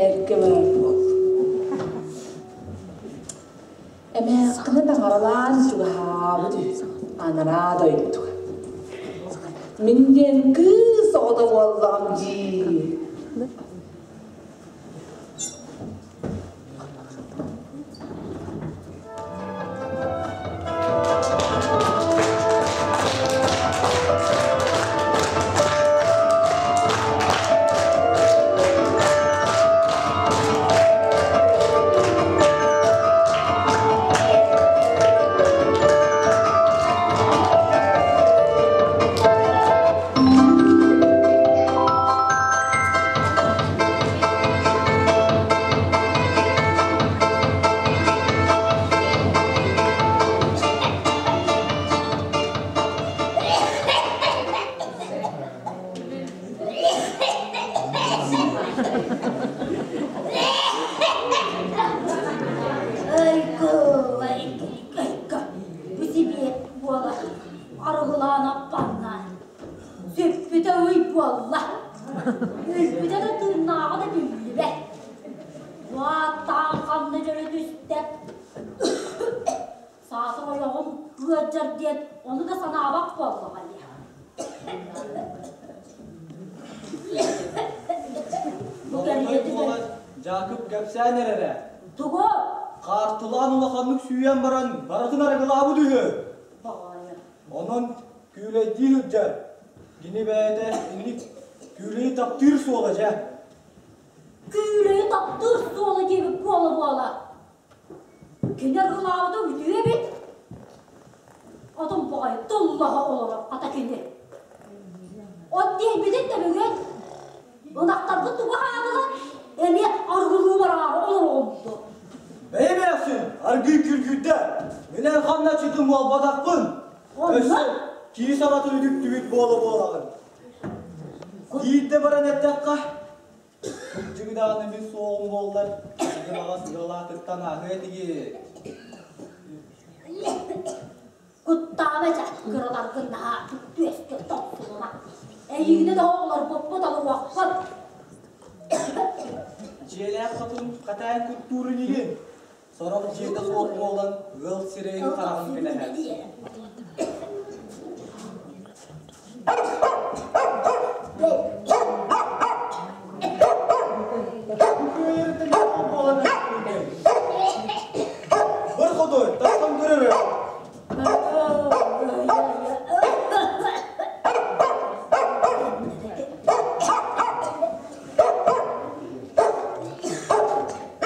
эргэ барар буол. Эмээххинэ таҥаралаан чугаһаабыт үһү, анараа дойдуга. Мин диэн кыыс оҕото буоллаҕым дии. Айгы, айгы, айгы, бу сибиэт буолар, арыгылаан аппаннаан. Сүппүтэ ый буолла. Өлбүтэ да тыыннааҕа да биллибэт. Уоттаан ханна дьөлө түстэ. Саатар ойоҕум ыалдьар диэн ону да санаабат буоллаҕа дии. Бу кэриэтэ буолан Дьаакып кэпсээн эрэрэ. Тугу? Хаартылаан улаханнык сүүйэн баран барытын арыгылаабыт үһү. Баҕайы. Онон күүлэйдии сылдьар. Кини бэйэтэ инник күүлэйи таптыыр суола дьэ. Күүлэйи таптыыр суола диэбит буола-буола. Кини арыгылаабыта үтүө эбит. Отон баҕайы тыллаһа олорор хата кини. От диэйбитин да бүгүн ынахтарбыт тугу хаалылар, эмиэ арыгылыы бараары олороҕум дуо? Бэйэмээхсин, аргыый күргүйдэ. Мин эн ханна чытым буолбатахпын. Өссө киһи саҥатын үтүктүбүт буола-буолаҕын. Биирдэ баран эттэххэ, кырдьыгы даҕаны мин суоҕум буоллар, эһиги баҕас ыалаатыттан ааһыа этигит. Куттаама дьэ, кыраларгын наһаа түөскэ тохсулума. Эйигини да олорбуппут олоруохпут. Дьиэлээх хотун хатаан куттуурун иһин, сорох дьиэтэ суох буолан ыал сирэйин хараҕын кэтэһэр. Бір хотой, тастан көрөрө.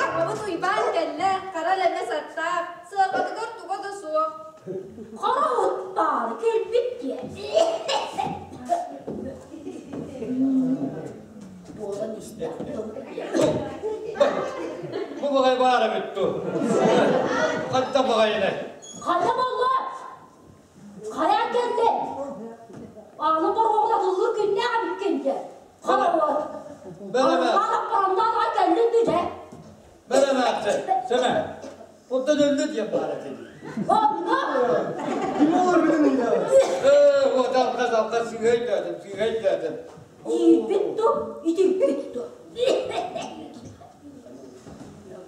Аҕабыт Уйбаан кэллэ, хара лэмэ саттаах, сыарҕатыгар туга да суох. Хара уттаары кэлбит диэн. Буолан истэ. Бу баҕай баара бүттү. Ханта баҕайыны. Ханна буолла? Хайа кэллэ? Ааны боруогун атыллыыр күннээх эбиккин дьэ. Хара уот. Арыллаан кэллин дьэ. Бэрэмээхсин, сэмэ. Онтон өллө диэн баар этэ дии. Онно! Ким олор билин ыйдаҕа? Ээ, вот алҕас алҕас сыыһайдаатым, сыыһайдаатым. Иирбит ту, итирбит ту.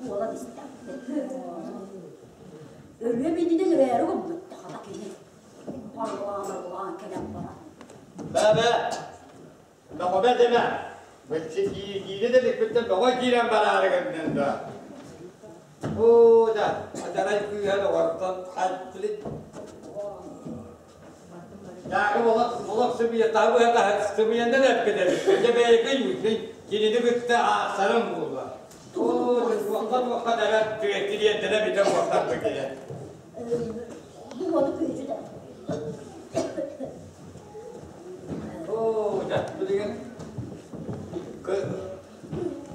Буолан истэ. Өлүөм иннинэ өлөрөөрү гыммыт хата кини. Арылаан-арылаан кэлэн баран. Бэ-бэ, Бөҕөбө дэмэ. Киирэ да иликпиттэн бөҕө киирэн бараары гыннын да. Оо да, адьарай кыыһа доҕортон хальтылит. Даагы олох олох сымыйа табыһа таһа сымыйанан эппит эбит. Дьэ бэйэкэ юутун кинини кытта аахсарым буолла. Оо, туохха-туохха дара тириэрдэрэ битэ уохтар быкыйа. Бу күүчү да. Оо, дьэ, билигин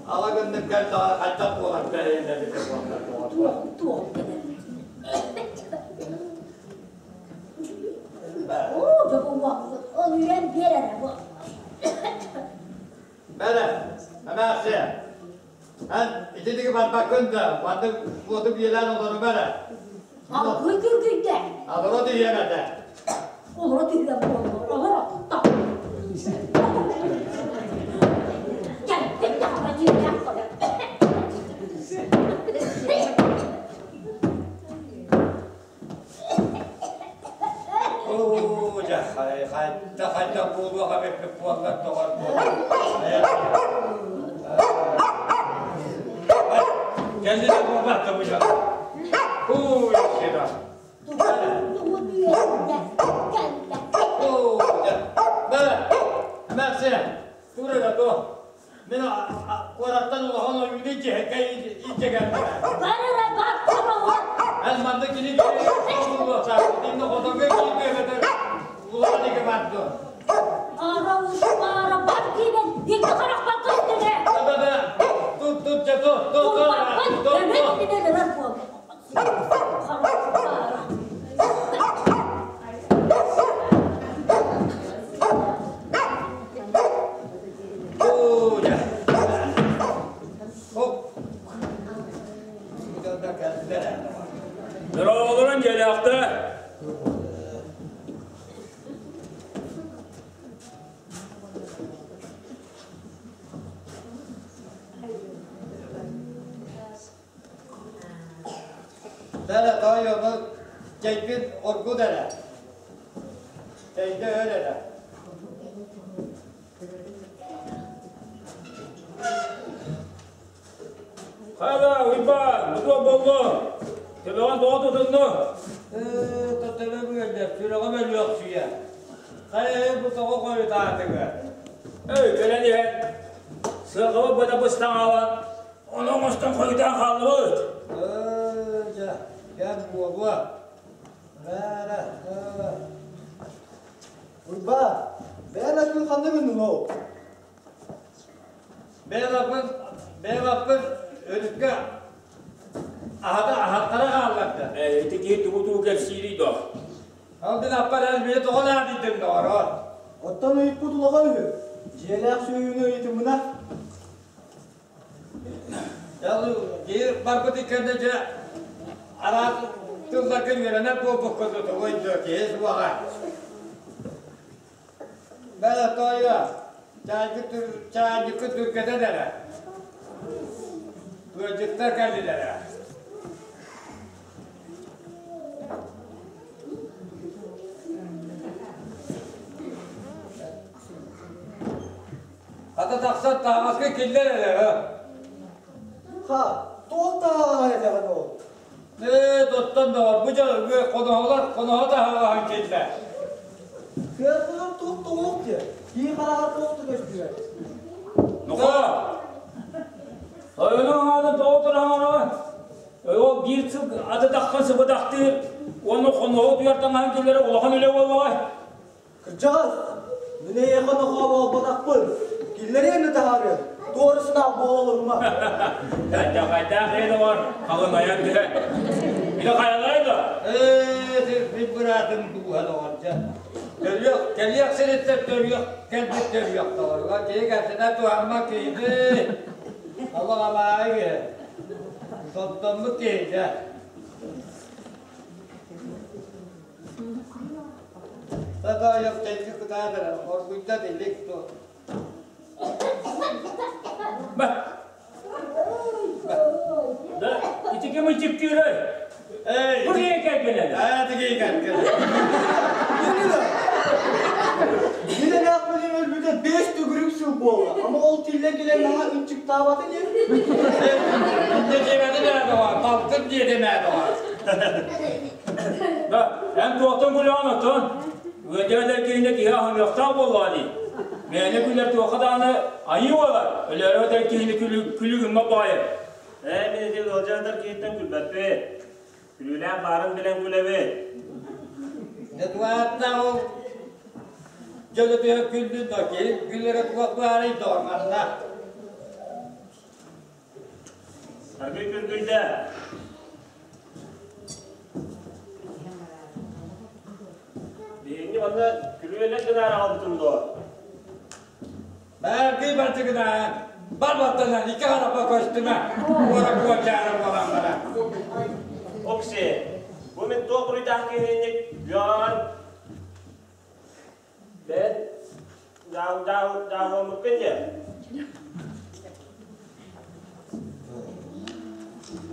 ала гыннык кэлтэҕэ хайдах буолар бэйэнэ эбитэ буоллар Туох туох кэлэр. Оо, дьэ бу ол үйэн биэрэрэ бу. Бэрэ, эмээхсиэ, эн итинниги барбаккын да, маннык уоту биэлээн олорума эрэ. Алгыы күргүйдэ. Олоро түһүөм этэ. Олоро түһүөм буоллар, олоро та. Кэлбит даҕаны дьиэлээх көрөр. эппит буоллар доҕор буолар. Кэллилэр буолбат да бу дьон. Ууй, сира. Эмээхсин, тур эрэ туох. Мин куораттан улахан ойууну дьиэһэккэ илдьэ кэллим. Бар эрэ бар хомоҕо. Эн манна кини инна хотонго киирбэбэтэр улахан игэ бар дуо? Ара устара бар диибин икки харахпар көстүнэ. Да-да-да. Тут тут дьэ тут тут Турбаппын тут көмө тут. иннинэн ырар буол. Харахпара. Дорооболорун дьиэлээхтэ. Дара тоойуому чэйбин оргут эрэ. Чэйдэ өр эрэ. Хайа, Уйбаан, бутуо болло. Төбөҕүн тоҕо тутунну? Ээ, төбөм ыалдьар, сүрэҕим өлүөхсүйэ. Хайа, бу тоҕо хойутаатыгар? Эй, кэлэн иһэн, сыарҕабыт быта быстаҥаалан, ону оҥостон хойутаан хааллыбыт. Ээ, дьэ, кэм буолуо. Рэ-рэ, Уйбаан, бэйэм эппин ханна гынныҥ ол? Бэйэм аппын, бэйэм аппын өлүккэ аһата аһаттара хаалларда. Ээ, ити киһи тугу-тугу кэпсиирий доо? Ол мин аппар эн били тоҕо наадыйдыҥ доҕороо? Оттон ыйыппыт улахан үһү. Дьиэлээх сүөһүнү ыйытымына. Дьэ, барбыт иккэннэ дьэ араас тылларга үөрэнэр буолбуккун тугуй доо киһи суоҕа. Бэл тоойуо, чаанньыккыт түргэтэн эрэ. Ыалдьыттар кэллилэр ээ. Хата тахсан таһаҕаска киллэр эрэ ө. Ха, туох таһаҕаһа этэҕин ол? Ээ, доттон доҕор, бу дьон хоноһолор хоноһо таһаҕаһын киллэр. Сыарҕаҕар туох тоҕуох диэ? Кии хараҕар туох да көстүбэт. Нуха! Тойонуҥ ааны тоҕо тураҕына? Ол биир сыл аты таххан сыбыдахтыыр уонна хоноһо утуйар таҥаһын киллэрэ улахан үлэ буоллаҕа. Кырдьаҕас, мин эйиэхэ нохоо буолбатахпын. Киллэриэм да таһаарыам. Туорусунаах буола олорума. Дьахайдаах ээ доҕор, халыҥайан түһэ. Били хайаларай да? Ээ, мин быраатым дууһа доҕор дьэ. Төрүөх, кэлиэх сириттэн төрүөх, кэлбит төрүөх доҕор. Киһи кэлсинэ туһаммат киһини. Олох абааһы киһи. Соттоммут киһи дьэ. Татаев тэйги кытаатара, оргуйда илик туо. Ба. Да, ити ким ычыктыырай? Эй! Бу киһи кэлгэнэн. Аа, тигий кэлгэн. Мин эмээхпинин өлбүтэ бэс төгүрүк сыл буолла. Ама ол тиллэн кэлэн наһаа ынчыктаабата диэн. Инде диэбэтин ээ доҕор, балтым диэтим ээ доҕор. Да, эн туохтан күлэҕин оттон? Ыадьаалар киһини киһи аһыныахтаах буоллаҕа дии. Мээнэ күлэр туохха даҕаны айыы буолар. Өлөөрү өтөр киһини күлүгүммэ баайы. Ээ, мин ити ыалдьаатар киһиттэн күлбэппит. Күлүүлээх баарын билэн күлэбит. Дьэ ол дьону түһэн күллүн да киһи күлэрэ туох баарый доҕор манна. Аргый күргүйдэ. Биһиги манна күлүөлэр гынаары аҕалбытым дуо? Бааргый бардыгына бар баттанан икки харапа көстүмэ. Уора куочаара буолан бара. Окси, бу мин туох буруйдаах киһиник үөҕэҕин Бэт дааһыаммыккын дьэ.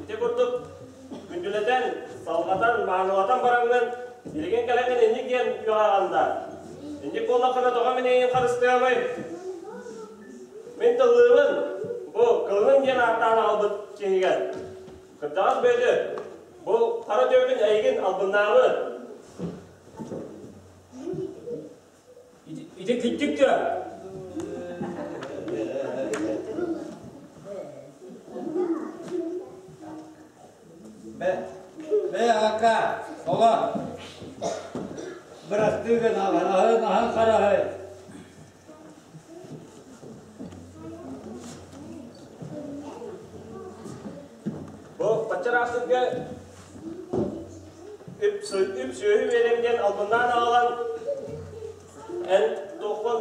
Ити курдук күндүлэтэн, салҕатан, маанылатан бараҥҥын, билигин кэлэҥҥин инник диэн үөҕэҕин да. Инник буоллаххына тоҕо мин эйигин харыстыамый? Мин тыллыыбын, бу кылыным диэн ааттаан аҕалбыт киһигэр. Кырдьаҕас Бүөтүр, бу хара түөкүн эйигин албыннаабыт. Ити кырдьык да? Бэ, бэ ака, оҕо. Бырастыы гын аһын аһын хараһы. Бу баччараах сиргэ үп, үп сүөһү биэрэм диэн албыннаан аҕалан эн туоххун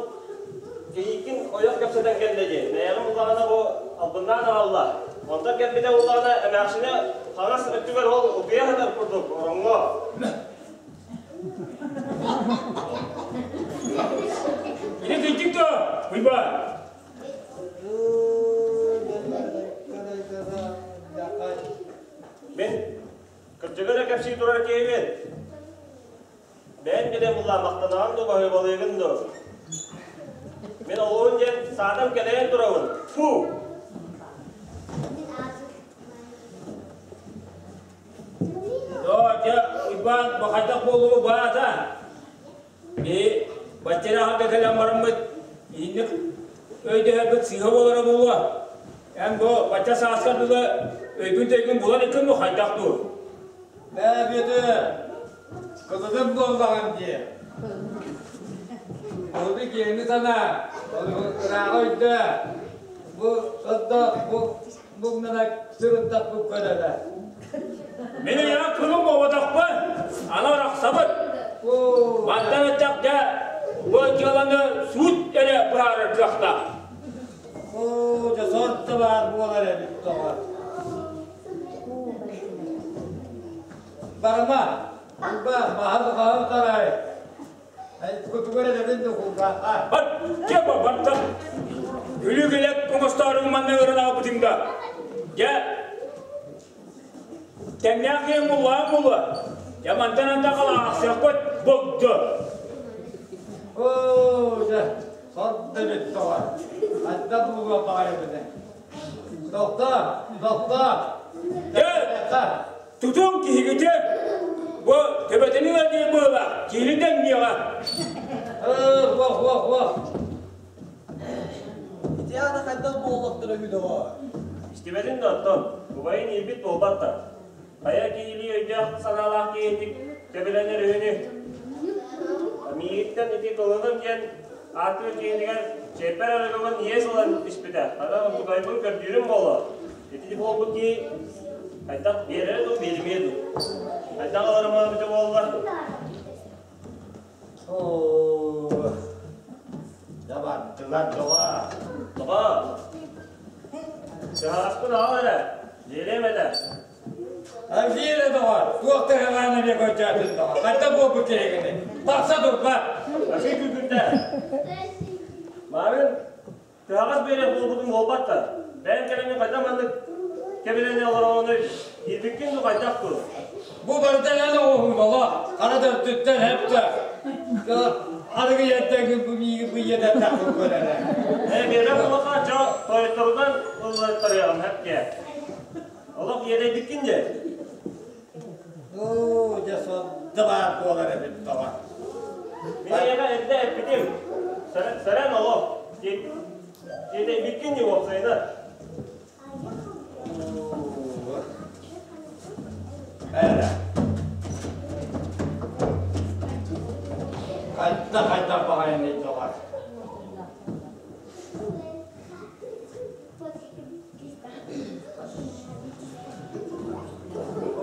кийииккин ойох кэпсэтэн кэллэ дии. Бэйэҕин буллаҕына бу албыннаан аҕалла. Онтон кэлбитэ буллаҕына эмээхсинэ хаҥас өттүгэр ол утуйа сытар курдук ороҥҥо. Ити кырдьык да, Уйбаан? Мин кырдьыгы эрэ кэпсии турар киһибин. Бэйэҥ билэн буллаа махтанаҕын дуу, баһыыбалыыгын дуу? Мин олуһун диэн саатан кэлэйэн турабын. Фу! Доо, дьэ, Уйбаан, бу хайдах буолуо баата? Би баччарааҕа кэлэн бараммыт инник өйдөһөрбүт сыыһа буолара буолуо. Эн бу бачча сааскар дылы өйгүн-төйгүн булан иккин бу хайдах дуу? Ээ, Бүөтүр, кылыдым буоллаҕым дии. Ону киэҥи санаа, ырааҕы өйдөө. Бу соддо бу бу гына сырыттахпыт көнөнө. Мин ыйаах кылым буолбатахпын, аны арахсабыт. Мантан ыччак дьэ бу дьыаланы суут эрэ быһаарар кыахтаах. Оо, дьэ сорто баар буолар эбит тоҕо. Барыма, Уйба, маһын хаһан тарай. Кутугар эрэбин да кулгаахха. Бар, кеп бартан. Күлүү-күлэк оҥостоору манна ыран аҕалбытыҥ да. Дьэ, тэҥнээх киһи муллаан буолуо. Дьэ, мантан антах алаахсыахпыт буолду. Оо, дьэ, сордо эбит тоҕо. Хайдах буолуо баҕайыбыны. Тохтоо, тохтоо. Дьэ, тутуҥ киһигитин бу төбөтүн ыалдьыы быыла киһини дэҥниэҕэ. Уох, уох, уох. Ити аата хайдах буоллахтара үһү доҕоор? Истибэтин да оттон, убайын иирбит буолбат да. Хайа киһилии өйдөөх санаалаах киһитик төбөлөнөр үһүнү. Миигиттэн ити кылыным диэн ааттыыр киһитигэр чиэппэр арыгыбын иэс ылан испитэ. Хата тутайбын көрдүүрүм буолуо. Ити буолбут киһи хайдах биэрэрэ дуу, биэримиэ дуу? Хайдах ыларым эбитэ буолла? Оо, дабардылар доҕор. Доҕор, чаһааспын аҕал эрэ, биэриэм этэ. Биэрэ доҕор, туох да хаҕаана эмиэ көрдөөтүн доҕор. Хайдах буолбут киһигиний? Тахса турба! Вообще күкүрдэ. Марын, тыһаҕас биэриэх буолбутум буолбат да. Бэйэм кэлэммин хайдах маннык кэбилэнэ олороҕунуй? Киирбиккин дуу хайдах дуу? Бу барыта эн оҕуһуҥ олох. Хара төрдүттэн хэптэ. Арыгы иһэрдэгин бу миигин бу ийэтэттэхпин көрөрө. Ээ, биэрбэт буоллахха, чо тойотторунан ыллаттарыаҕым хэпкэ. Олох иэдэйбиккин дии. Оо, дьэ содда баар буолар эбит доҕор. Мин эйиэхэ эрдэ эппитим. Сэрэн олох. Иэдэйбиккин дии уопсайынан. Эрэ. Хайда хайда баҕайыный доҕор.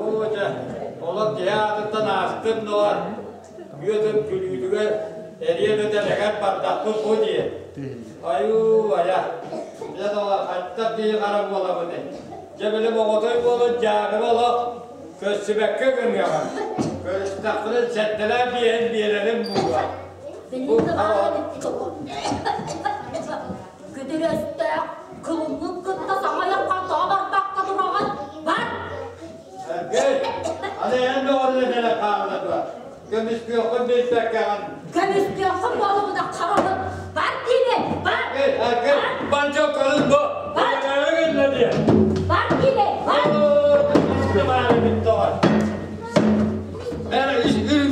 Оо дьэ, олох киһи аатыттан аастым доҕор. Үөтүм күлүүтүгэр эриэн өтөн эгэр бардахпын бу дии. Айуу айа, дьэ доҕор, хайдах киһи хара буолабыный? Дьэ били моҕотой буолан дьааҥыга олох көрсүбэккэ гыныаҕым. Көрүстэхпинэ сэттэлээх биэһин биэрэрим буолуо. Бу Күтүр өстөөх кылыммын кытта саҥа айахха тоҕо барбакка тураҕын? Бар! Сэргэй, аны эн доҕорун этэрэ хаалла дуо? Көмүскүөххүн билбэккэҕин. Көмүскүөххүн буолуо. диэн. Бар кире, бар.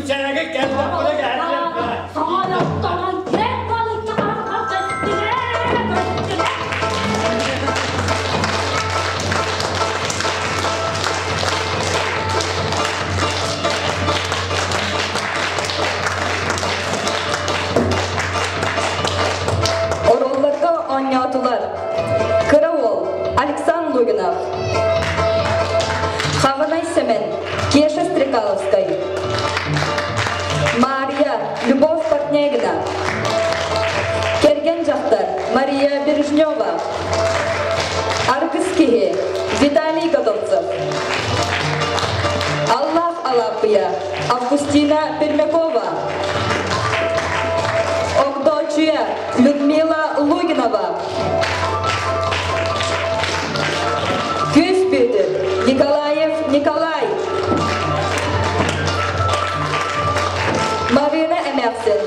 Саҥа кэт балыкка Оруолларга оонньоотулар Кыра уол Александр Лугинов, Хаҕынай Сэмэн, Кеша Стрекаловскай, Мария Любовь Портнягина, Кэргэн дьахтар Мария Бережнева, Аргыс киһи Виталий Готовцев, Аллах Алаппыя Августина Пермякова, Огдоочуя Людмила Лугинова, Күс Бүөтүр Николаев Николай, Марина Эмээхсин,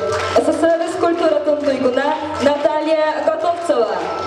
СССР культуратын туйгуна Наталья Готовцева.